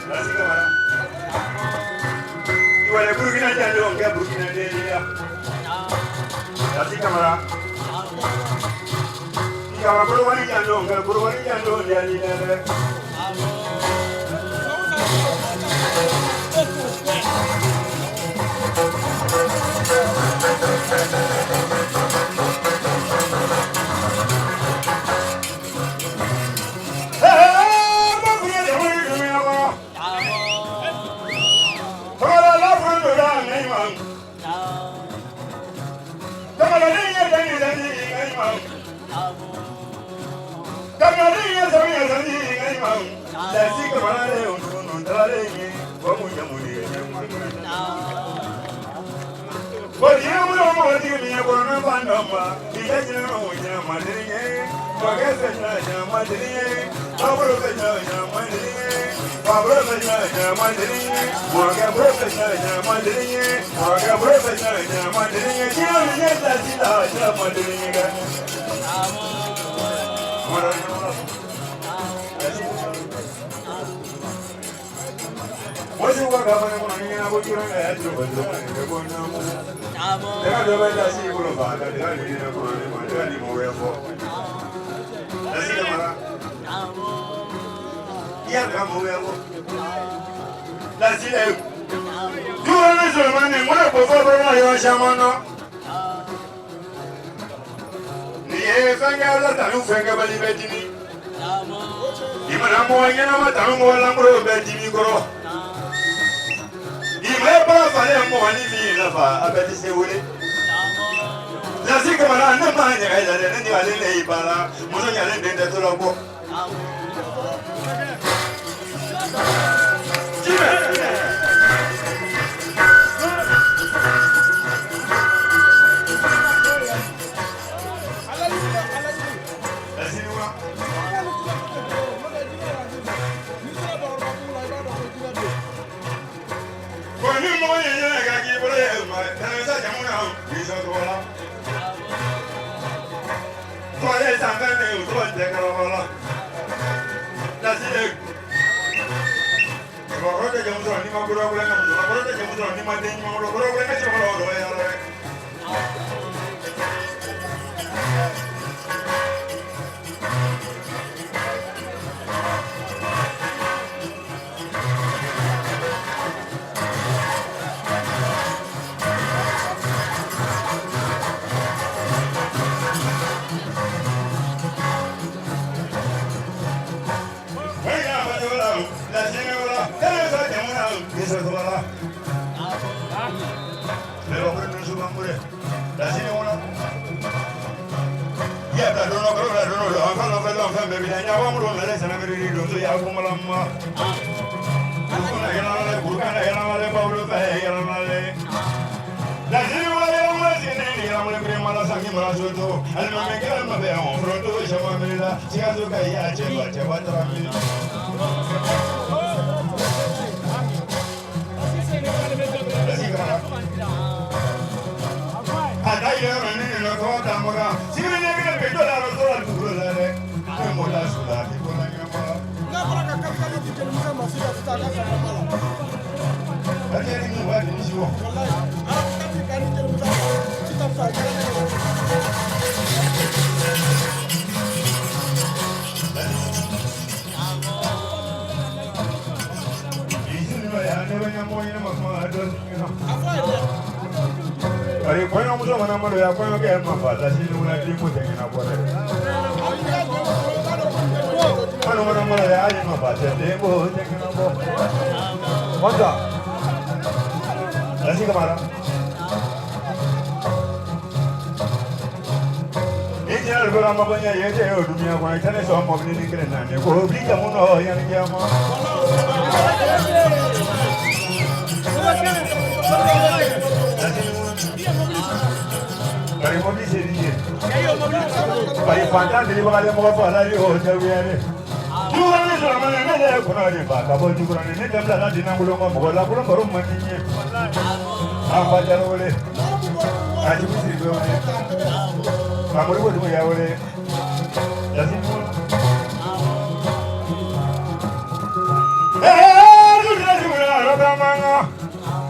Lasi Kamara. Iwale Burukina janjo nkɛ Burukina den ya. Lasi Kamara. Kama Korowari janjo nkɛ Korowari janjo ndiyali dɛ.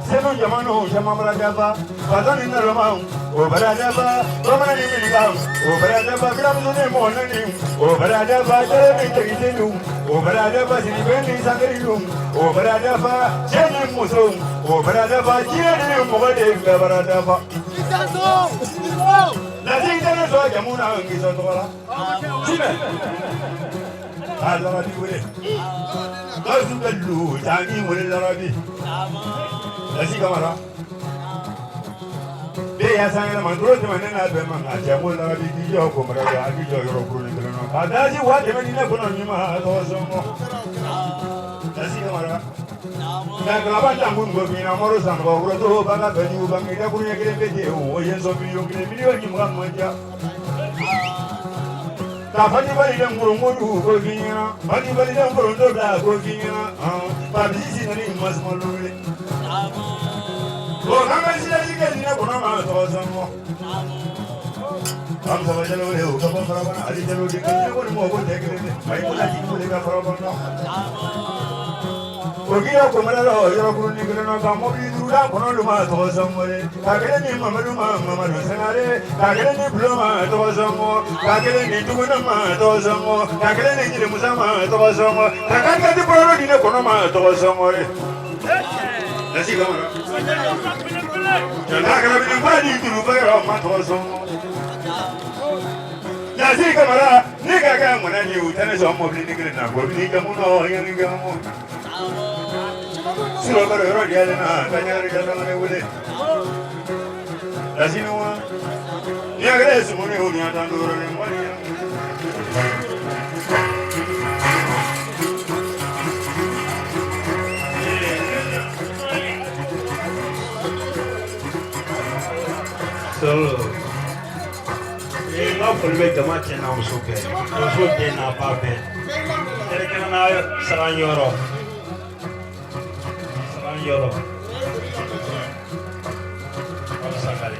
Senu jamanu caman bara dafa fasa ni naloma o bara dafa bamanan ni minika o bara dafa biramuso ni mɔgɔ naani o bara dafa jɛrɛ ni jagitelu o bara dafa siribe ni sangerilu o bara dafa cɛ ni muso o bara dafa diɲɛ ni mɔgɔ de bɛɛ bara dafa. Lasi tɛ sɔn jamu na n k'i sɔn tɔgɔ la. Jimɛ. A larabi wele. Gawusu bɛ lu jaabi wele larabi. Lasi Kamara. Bɛɛ ya san yɛlɛma dɔrɔn tɛmɛ ne n'a bɛɛ ma nka cɛ ko larabi k'i jɔ ko mara a k'i jɔ yɔrɔ kurun kelen na. Ka daji wa tɛmɛ ni ne kɔnɔ ɲuman tɔgɔ sɔngɔ. Lasi Kamara. Nka kalaba tangu ngo fina moro sango wuro banga bɛnju bange da kurunya kelen bɛ ten o ye sɔn miliyɔn kelen miliyɔn ni mugan man ca. Ka fati bali den ngoro ko fi ɲɛna fati bali den ngoro dɔ bila ko fi ɲɛna fa bisi si nani masuma lowele. O kan ka sila si kɛ hinɛ kɔnɔ ma tɔgɔ sɔngɔ. An saba jalo ye o ka bɔ farabana ali jalo de kɛ ko ni mɔgɔ ko tɛ kelen ye ayi ko la jigi ko de ka farabana. O k'i ka komɛrɛ la yɔrɔ kurun ni kelen na ka mɔbili duuru d'a kɔnɔ olu ma tɔgɔ sɔngɔ de ka kelen ni Mamadu ma Mamadu Sangare ka kelen ni Bulo ma tɔgɔ sɔngɔ ka kelen ni Tuguna ma tɔgɔ sɔngɔ ka kelen ni Jeli Musa ma tɔgɔ sɔngɔ ka kati bɔlɔ di ne kɔnɔ ma tɔgɔ sɔngɔ de. Lasi Kamara. Jɔnda kɛra bi ba di tulu ba yɔrɔ ma tɔgɔ sɔngɔ. Lasi Kamara ne ka kɛ mɔnɛ ni u tɛ ne sɔn mɔbili ni kelen na mɔbili jamu nɔ yanni jamu. Suro baro yɔrɔ diyalen na ka ɲagari ka sangare wele. Lasi ni wa. Ni a kɛra sumuni o ni a tan duuru ni mɔni. Solo. N ka foli bɛ jama cɛ n'a muso bɛɛ muso den n'a ba bɛɛ kɛrɛnkɛrɛnnenya sagan yɔrɔ sagan yɔrɔ aw sangare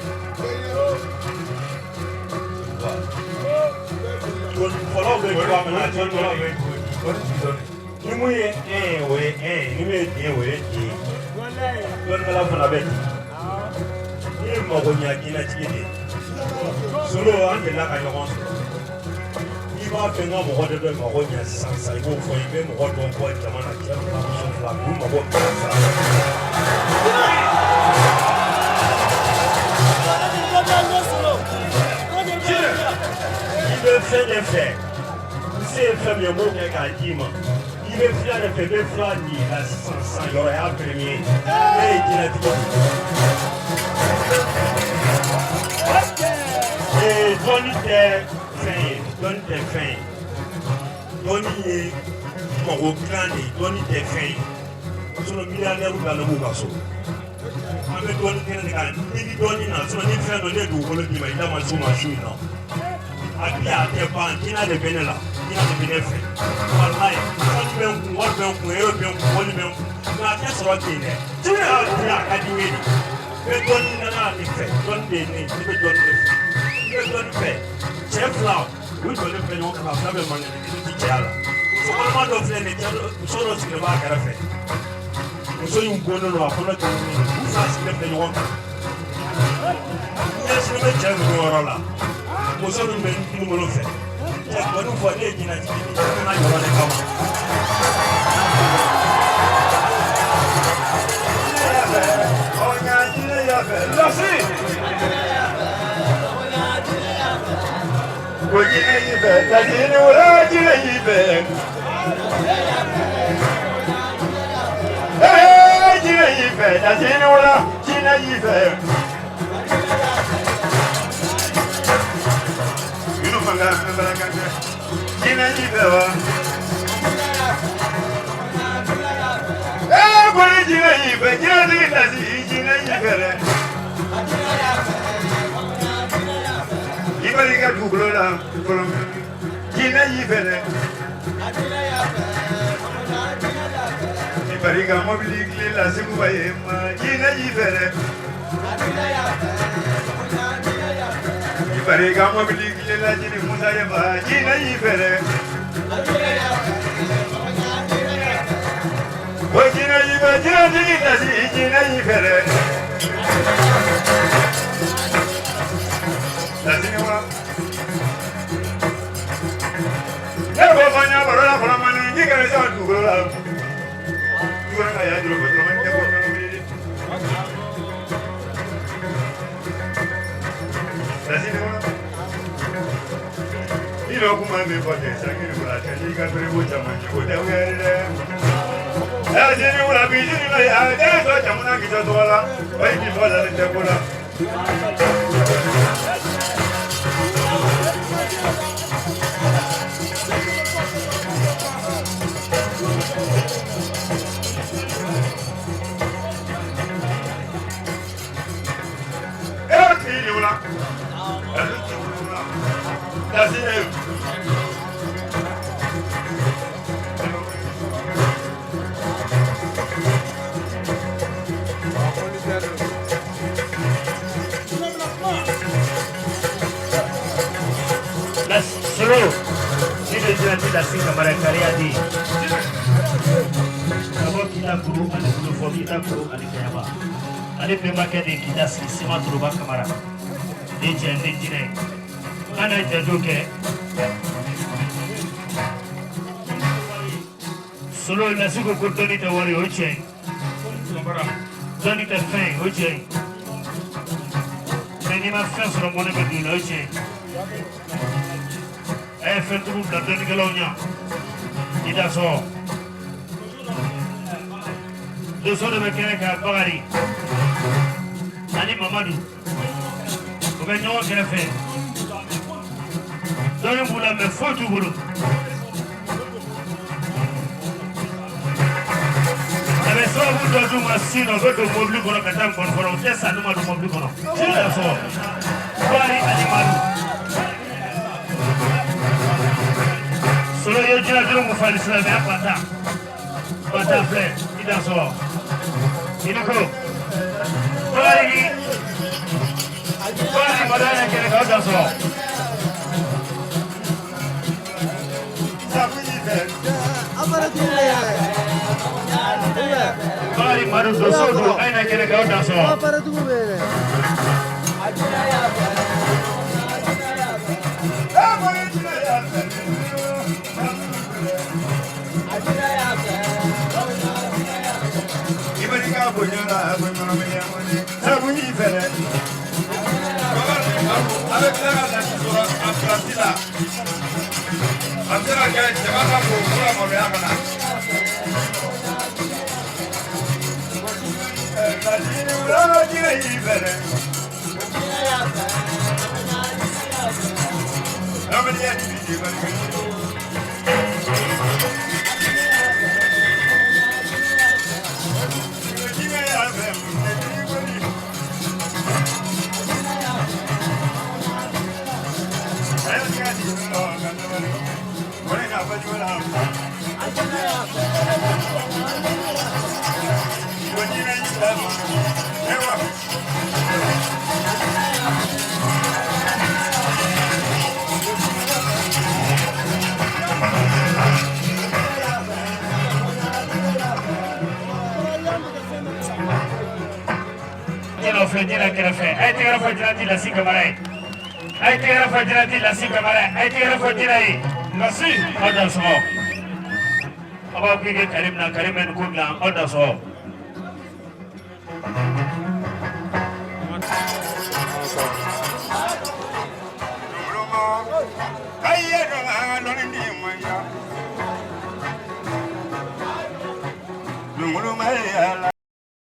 fɔlɔw bɛ cogoya min na dɔnnikɛlaw bɛ cogo di ni mun ye e ye o ye e ye ni min ye den o ye den ye dɔnnikɛla fana bɛ ten n'i ye mago ɲɛ diɲɛlatigɛ de ye solo an delila ka ɲɔgɔn sɔrɔ n'i b'a fɛ n ka mɔgɔ dɔ dɔ mago ɲɛ sisan sisan i b'o fɔ i bɛ mɔgɔ dɔ bɔ jama na cɛ fila muso fila k'u mago bɛɛ sara. I bɛ fɛn de fɛ n se ye fɛn min ye n b'o kɛ k'a d'i ma i bɛ fila de fɛ i bɛ fila di la sisan sisan yɔrɔ y'a premier ne ye diɲɛlatigɛ de ye. Dɔnni tɛ fɛn ye dɔnni tɛ fɛn ye dɔnni ye mago dilan de ye dɔnni tɛ fɛn ye sinon millionnaire dalen b'u ka so an bɛ dɔnni kɛnɛ de kan n'i bɛ dɔnni na sinon ni fɛn dɔ ne ye dugukolo d'i ma i da ma s'o ma su in na a bi a tɛ ban jinɛ de bɛ ne la jinɛ de bɛ ne fɛ walayi sanu bɛ n kun wari bɛ n kun ero bɛ n kun wali bɛ n kun nka a tɛ sɔrɔ ten dɛ jinɛ y'a di a ka di n ye de n bɛ dɔnni nana de fɛ dɔnni de ye ne ye ne bɛ dɔnni de fɛ n bɛ dɔnni fɛ cɛ fila u jɔlen filɛ ɲɔgɔn kan a fila bɛɛ man kɛnɛ kelen ti cɛya la muso kɔnɔma dɔ filɛ nin ye cɛ dɔ muso dɔ sigilen b'a kɛrɛfɛ muso in gonnen don a kɔnɔ jɛlen don u fila sigilen filɛ ɲɔgɔn kan ɲɛsinnen bɛ cɛ ninnu yɔrɔ la muso min bɛ n bolo fɛ cɛ kɔni fɔ ne ye jinɛtigi de ye ne nana yɔrɔ de kama. Lasi. Ko jinɛ y'i fɛ, lasi ni wula jinɛ y'i fɛ. Ee jinɛ y'i fɛ, lasi ni wula jinɛ y'i fɛ. Yunu fanga fɛn bɛɛ ka kɛ. Jinɛ y'i fɛ wa? Ee ko ni jinɛ y'i fɛ, jinɛtigi lasi jinɛ y'i fɛ dɛ. I b'a ka dugukolo la fɔlɔ jinɛ y'i fɛ dɛ. I bari ka mɔbili tile la Seguba ye ma jinɛ y'i fɛ dɛ. I bari ka mɔbili tile la Jeli Musa ye ma jinɛ y'i fɛ dɛ. O jinɛ y'i fɛ jinɛtigi lasi jinɛ y'i fɛ dɛ. Lasi ni wa. Ne ko fɔ n ɲa baro la fɔlɔ mani ji kɛmɛ saba dugukolo la. Dugukolo ka y'a juru fɔ dɔrɔn tɛ bɔ fɛn wuli. Lasi ni wa. I n'o kuma min fɔ ten sangi ni wula cɛ n'i ka bere ko caman ye o tɛ wuli dɛ. Ɛ sini wula bi sini la ya den sɔrɔ jamana k'i tɔgɔ la o ye k'i fɔ lalen tɛ ko la. E k'i ni wula. Ɛ k'i ni wula. Lasi e. La solo ni de jinɛti Lasi Kamara kariya di ka bɔ Kita kuru ani Kulufɔ, Kita kuru ani Kɛɲɛba, ale bɛnbakɛ de Kita sigi Sima Turuba Kamara ni cɛ ni jinɛ an na janjo kɛ. Solo Lasi ko ko dɔnni tɛ wari, o ye tiɲɛ ye. Dɔnni tɛ fɛn ye, o ye tiɲɛ ye. Mɛ n'i ma fɛn sɔrɔ, mɔnɛ bɛ don i la, o ye tiɲɛ ye. A ye fɛntigiw bila dɔnnikɛlaw ɲɛ. I da sɔrɔ donso dɔ bɛ kɛnɛ kan, Bakari ani Mamadu, u bɛ ɲɔgɔn kɛrɛfɛ. Dɔnni b'u la, mɛ foyi t'u bolo. A bɛ sababu dɔ d'u ma sin na, u bɛ don mobili kɔnɔ ka taa nkɔni kɔnɔ, u tɛ sa n'u ma don mobili kɔnɔ. I da sɔrɔ Bakari ani Madu. Solo ye jinɛ mun fali silamɛya bata bata filɛ. I da sɔrɔ i ni ko Bakari ni Bakari Madu yɛrɛ kɛnɛ kan, o da sɔrɔ. Sabu y'i fɛ. Bakari Madu donso don, a ye na kɛnɛ kan, o da sɔrɔ. E ko i jinɛ y'a fɛ. I bɛ ka bonya la bonya sabu y'i fɛ dɛ. A bɛ tila ka Lasi sɔrɔ a pilasi la. A bɛ se ka kɛ jama ka bon fo ka maloya ka na. Lasi ni wula jinɛ y'i fɛ dɛ. Adamadenya ti bi barika. Jinɛ y'a fɛ ne b'i wuli. A y'a tigɛ di ɔ ka sabali. O de n'a fɔ cogo la. Ko jinɛ y'i fɛ. Ayiwa. Jinɛ filɛ jinɛ kɛrɛfɛ. A ye tɛgɛrɛ fɔ jinɛti Lasi Kamara ye. A ye tɛgɛrɛ fɔ jinɛti Lasi Kamara ye. A ye tɛgɛrɛ fɔ jinɛ ye. Lasi. Aw da sɔgɔ. Aw b'a ko i kɛ Karim na, Karim bɛ nin ko dilan, aw da sɔgɔ.